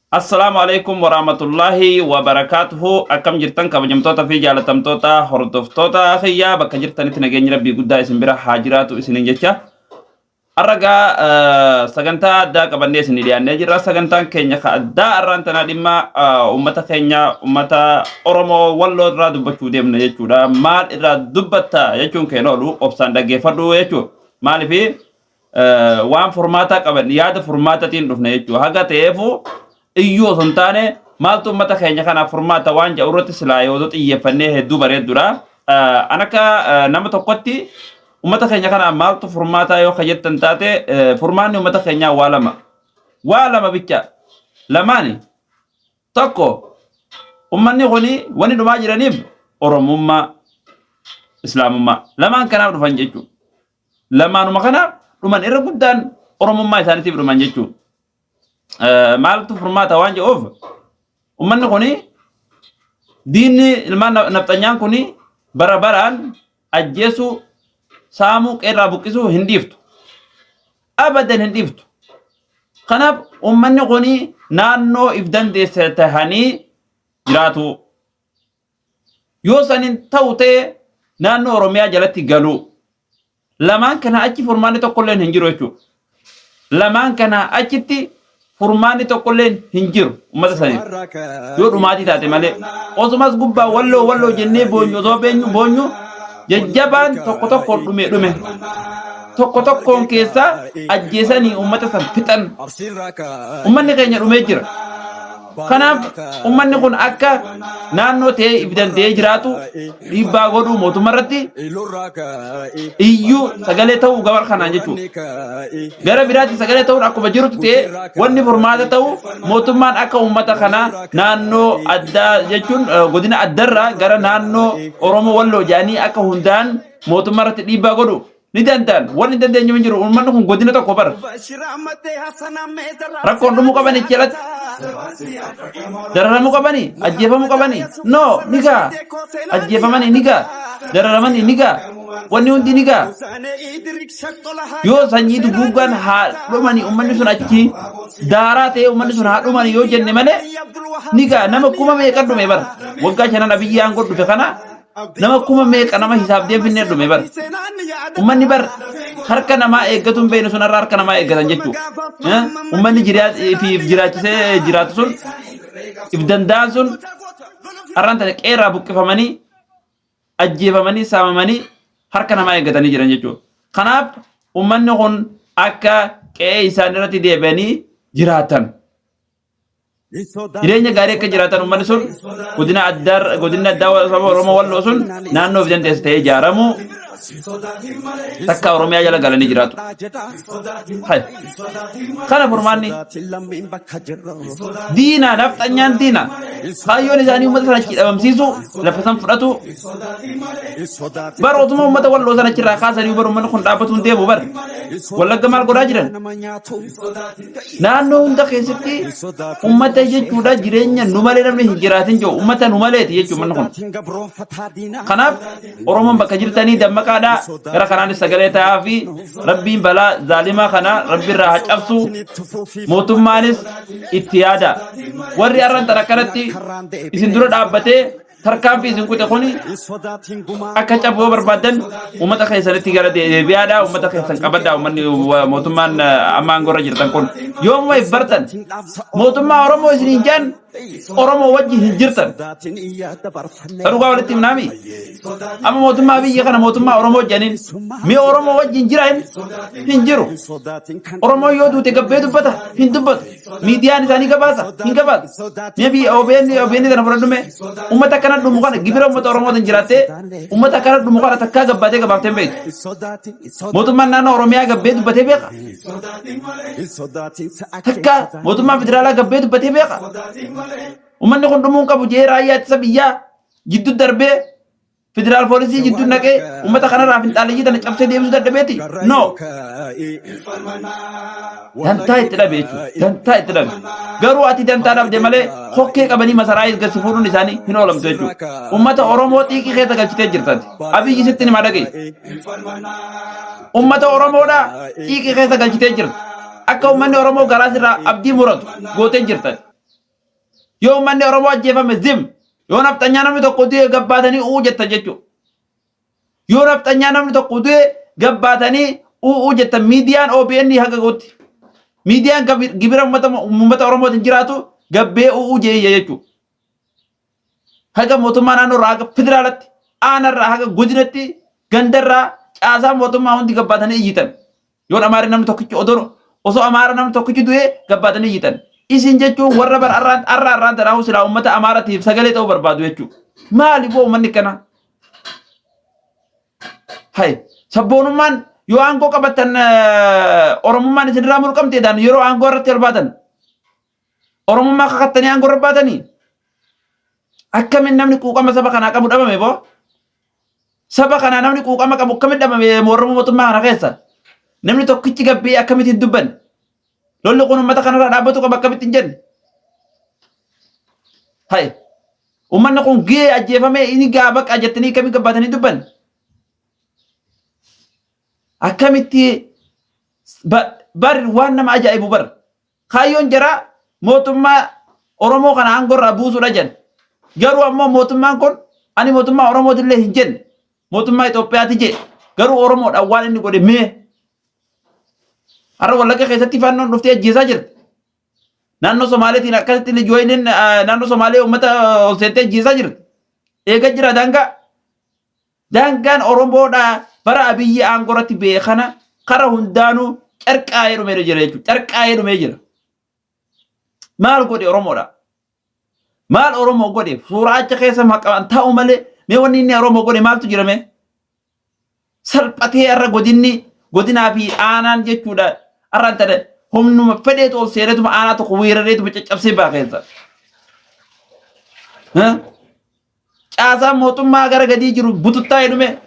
Assalaamu alaikum warahmatullahi wabarakaatuhu. Akkam jirtan kabajamtoota fi jaalatamtoota hordoftoota kiyyaa, bakka jirtanitti nageenyi rabbii guddaa isin bira haa jiraatu isiniin jecha. Har'a sagantaa addaa qabannee isinii dhiyaannee jirra. Sagantaan keenya ka addaa har'aan tanaa dhimma uummata keenya, uummata Oromoo Walloo irraa dubbachuu deemna jechuudha. Maal irraa dubbatta jechuun keenya oolu, obsaan dhaggeeffadhu jechuudha. Maaliif waan furmaataa qaban yaada furmaatatiin dhufne jechuudha. Haga ta'eefu iyyuu osoo hin taane, maaltu uummata keenya kanaaf furmaata waan jedhu irratti silaa yoo xiyyeeffannee hedduu bareeddudha. An akka nama tokkotti uummata keenya kanaaf maaltu furmaataa yoo jettan taate, furmaanni uummata keenyaa waa lama. Waa lama bicha. Lamaani. Tokko, uummanni kuni wanni dhumaa jiraniif Oromummaa, Islaamummaa. Lamaan kanaaf dhufan jechuudha. Lamaanuma kanaaf dhuman, irra guddaan Oromummaa isaaniitiif dhuman jechuudha. Maaltu furmaata waan jedhuuf, uummanni kuni diinni ilmaan nafxanyaan kuni bara baraan ajjeesuu, saamuu, qeerraa buqqisuu hin dhiiftu. Abadan hin dhiiftu. Kanaaf uummanni kuni naannoo if dandeesse tahanii jiraatu. Yoo sanin ta'u ta'e, naannoo Oromiyaa jalatti galuu. Lamaan kana achi furmaanni tokkolleen hin jiru jechuudha. Lamaan kana achitti furmaanni tokkolleen hin jiru uummata saniif. Yoo dhumaatii taate malee. Osumas gubbaa Walloo Walloo jennee boonyu, osoo beenyu boonyu, jajjabaan tokko tokkoon dhume dhume. Tokko tokkoon keessaa ajjeesanii uummata san fixan. Uummanni keenya dhumee jira. Kanaaf uummanni kun akka naannoo ta'ee if danda'ee jiraatu dhiibbaa godhuu, mootummaa irratti iyyuu sagalee ta'uu gabara kanaan jechuudha. Gara biraatti sagalee ta'uun akkuma jirutti ta'ee, wanni furmaata ta'u mootummaan akka uummata kanaa naannoo addaa jechuun godina addarraa gara naannoo Oromoo Walloo jedhanii akka hundaan mootummaa irratti dhiibbaa godhu ni danda'an. Wanni hin dandeenye hin jiru. Uummanni kun godina tokko bara. Rakkoon dhumuu qabanii jalatti dararamuu qabanii, ajjeefamuu qabanii, no, ni ga'a. Ajjeefamanii ni ga'a, dararamanii ni ga'a, wanni hundi ni ga'a. Yoo sanyii duguuggaan haa dhumanii, uummanni sun achi daaraa ta'ee uummanni sun haa dhumanii yoo jenne malee ni ga'a. Nama 5,000 dhume bara waggaa 5 Abiyyi aangoo dhufe kana, nama 5,000 nama hisaabdee finnee dhume bar. Ummanni bar harka namaa eeggatu hin beekne sun har'a harka namaa eeggatan jechuudha. Ummanni fi jiraachisee jiraatu sun, if danda'an sun, har'aan tana qeerraa buqqifamanii, ajjeefamanii, saamamanii harka namaa eeggatanii jiran jechuudha. Kanaaf ummanni kun akka qe'ee isaan irratti deebi'anii jiraatan, jireenya gaarii akka jiraatan, uummanni sun godina addaa, godinni addaa saba Oromoo Walloo sun naannoo of dandeesse ta'ee ijaaramu, takka Oromiyaa jala galanii jiraatu. Hai. Kana furmaanni. Diina nafxanyaan diina. Kaayyoon isaanii uummata sana achi dhabamsiisu, lafa san fudhatu. Bara otuma uummata Walloo sana achirraa kaasanii bara uummanni kun dhaabbatu hin deemu bara. Wallagga maal godhaa jiran? Naannoo hunda keessatti ummata jechuudha jireenya nu malee namni hin jiraatin jiru ummata nu maleeti jechuudha manni kun. Kanaaf Oromoon bakka jirtanii dammaqaadha. Gara kanaanis sagalee ta'aa fi Rabbiin balaa zaalimaa kana Rabbi irraa haa cabsu. Mootummaanis itti yaada. Warri har'an tan akkanatti isin dura dhaabbatee tarkaanfii isin kute kuni akka cabu yoo barbaaddan, uummata keessanitti gara deebi'aadha. Uummata keessan qabadha. Uummanni, mootummaan amma aangoo irra jirtan kun yoomuma if bartan mootummaa Oromoo isin hin jaan, Oromoo wajji hin jirtan. Dhugaa walitti himnaami. Amma mootummaa biyya kana mootummaa Oromoo jedhaniin, mee Oromoo wajjin jira hin jiru. Oromoo yoo duute gabbee dubbata? Hin dubbatu. Miidiyaan isaanii gabaasa? Hin gabaasa. Mee biyya OBN, OBN kana fudhadhu mee. Uummata akkana dhumu kana, gibira uummata Oromootiin jiraattee uummata akkana dhumu kana takkaa gabbaatee gabaaftee hin beektu. Mootummaan naannoo Oromiyaa gabbee dubbatee beeka? Takka mootummaan federaalaa gabbee dubbatee beeka? Uummanni kun dhumuu hin qabu jee raayyaa ittisa biyyaa jidduu darbee, federaal poolisii jidduu naqee, uummata kanarraa finxaaleyyii tana cabsee deebisuu dadhabeeti? No. Dantaa itti dhabe jechuudha. Dantaa itti dhabe. Garuu ati dantaa dhabde malee hokkee qabanii masaraa gasi fuudhuun isaanii hin oolamtu jechuudha. Uummata Oromoo xiiqii keessa galchitee jirtati. Abiyyi sitti nima dhaga'i. Uummata Oromoodhaa xiiqii keessa galchitee jirta. Akka uummanni Oromoo garaa sirraa abdii muratu gootee jirtati. Yoo uummanni Oromoo ajjeefame zim. Yoo nafxanyaa namni tokko du'e gabbaatanii uu jettan jechuudha. Yoo nafxanyaa namni tokko du'e gabbaatanii uu jettan miidiyaan OBN haga gootti. Miidiyaan gibira uummata Oromootiin jiraatu gabbee uu jeeyya jechuudha. Haga mootummaa naannoo irraa haga federaalatti, aanarraa haga godinatti, gandarraa caasaa mootummaa hundi gabbaatanii iyyitan. Yoon Amaarri namni tokkichi odoo osoo Amaara namni tokkichi du'ee gabbaatanii iyyitan. Isin jechuun warra bar arraan arra arraan tanaahu silaa uummata Amaaratiif sagalee ta'uu barbaadu jechuudha. Maali boo uummanni kana? Hay sabboonummaan yoo aangoo qabattan Oromummaan isinirraa mulqamteedhaan yeroo aangoo irratti ol baatan Oromummaa kakattanii aangoo irra baatanii akkamiin namni quuqama saba kanaa qabu dhabame boo? Saba kanaa namni quuqama qabu akkamiin dhabame Oromoo mootummaa kana keessa? Namni tokkichi gabbee akkamitti hin dubbanne? Lolli kun uummata kanarraa dhaabbatu qaba akkamitti hin jenne? Hay uummanni kun gahee ajjeefamee inni gaa baqa jettanii akkamiin gabbaatanii dubbanne? Akkamitti bar waan nama ajaa'ibu bar. Kaayyoon jaraa mootummaa Oromoo kana aangoo irraa buusuudha jedhan. Garuu ammoo mootummaan kun ani mootummaa Oromootillee hin jenne mootummaa Itoophiyaati jedhe. Garuu Oromoodhaan waan inni godhe mee? Har'a Wallagga keessatti faannoon dhuftee ajjeesaa jirti. Naannoo Somaaleetiin akkasitti lijuwayiniin naannoo Somaalee uummata ol seentee ajjeesaa jirti. Eega jira daangaa. Daangaan Oromoodhaa bara Abiyyi aangoo irratti ba'e kana kara hundaanuu carqaa'ee dhumee jira jechuudha. Carqaa'ee dhumee jira. Maal godhe Oromoodha? Maal Oromoo godhe? Suuraa acha keessa maqaan taa'u malee mee wanni inni Oromoo godhe maaltu jira mee? Salphatee har'a godinni godinaa fi aanaan jechuudha. Har'a tana humnuma fedheetu ol seeneetuma aanaa tokko weerareetuma caccabsee ba'a keessa. Caasaan mootummaa gara gadii jiru bututtaa'ee dhume,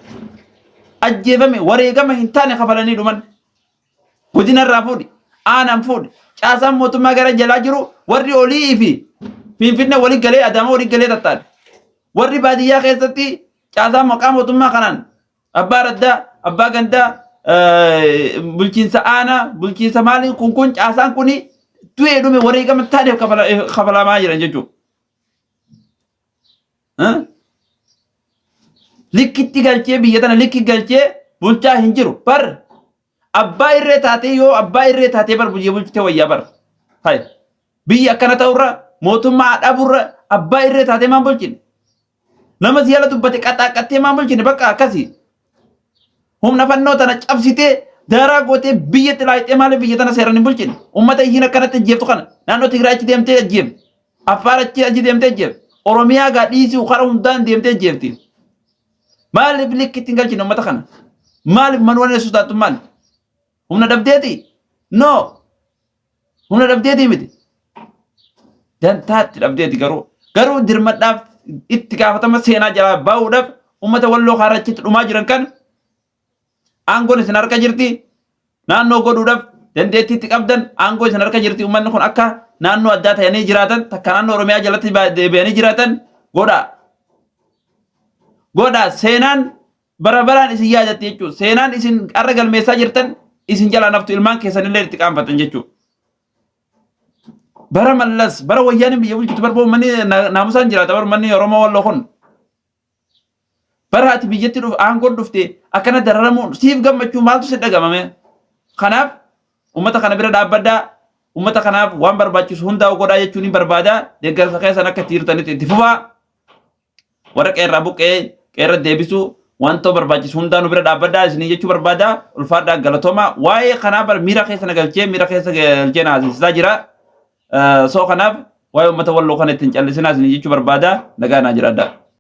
ajjeefame, wareegama hin taane kafalanii dhuman. Godina irraa fuudhi, aanaan fuudhi. Caasaan mootummaa gara jalaa jiru warri olii fi Finfinnee walii galee Adaama walii galee tattaale. Warri baadiyyaa keessatti caasaa maqaa mootummaa kanaan abbaa raddaa, abbaa gandaa, bulchiinsa aanaa, bulchiinsa maalii kun kun caasaan kun du'ee dhume wareegama taaneef kafalamaa jiran jechuudha. Likkitti galchee biyya tana likki galchee bulchaa hin jiru. Bar abbaa irree taatee yoo abbaa irree taatee bar biyya bulchite wayyaa bar. Hay biyya akkana ta'urra mootummaa dhaburra abbaa irree taatee maan bulchine? Nama si jala dubbate qaxaaqattee maan bulchine bakka akkasii. Humna fannoo tana cabsitee daaraa gootee biyya xilaayixee maaliif biyya tana seeraan hin bulchine? Uummata ishiin akkanatti ajjeeftu kana naannoo Tigraay achi deemtee ajjeefte. Affaar achi achi deemtee ajjeefte. Oromiyaa gaa dhiisuu kara hundaan deemtee ajjeefti. Maaliif likkitti hin galchine uummata kana? Maaliif manuwaan sodaattu maali? Humna dhabdeeti? No. Humna dhabdeetii miti. Dantaatti dhabdeeti garuu. Garuu dirmadhaaf itti gaafatama seenaa jalaa bahuudhaaf uummata walloo kaarrachitti dhumaa jiran kan aangoon isin harka jirti. Naannoo godhuudhaaf dandeettii itti qabdan aangoo isin harka jirti. Uummanni kun akka naannoo addaa ta'anii jiraatan takka naannoo Oromiyaa jalatti deebi'anii jiraatan godhaa. Godhaa seenaan bara baraan isin yaadatti jechuudha. Seenaan isin har'a galmeessaa jirtan isin jalaa naftu ilmaan keessanillee itti qaanfatan jechuudha. Bara Mallas, bara wayyaaniin biyya bulchitu bara uummanni naamusaan jiraata bara uummanni Oromoo Walloo kun. Bara ati biyyatti dhuf aangoon dhufte akkana dararamuun siif gammachuu maaltu si dhagamame? Kanaaf uummata kana bira dhaabbadhaa. Uummata kanaaf waan barbaachisu hundaa godhaa jechuun hin barbaada. Deeggarsa keessan akka itti jirtanitti itti fufaa. Warra qeerraa buqqee qeerra deebisuu wanta barbaachisu hundaa nu bira dhaabbadhaa isinii jechuu barbaada. Ulfaadhaa galatooma. Waa'ee kanaa bar miira keessa na galchee miira keessa galchee na haasisisaa jira. Soo kanaaf waa'ee uummata walloo kana ittiin callisinaa isinii jechuu barbaada. Nagaa naa jiraadhaa.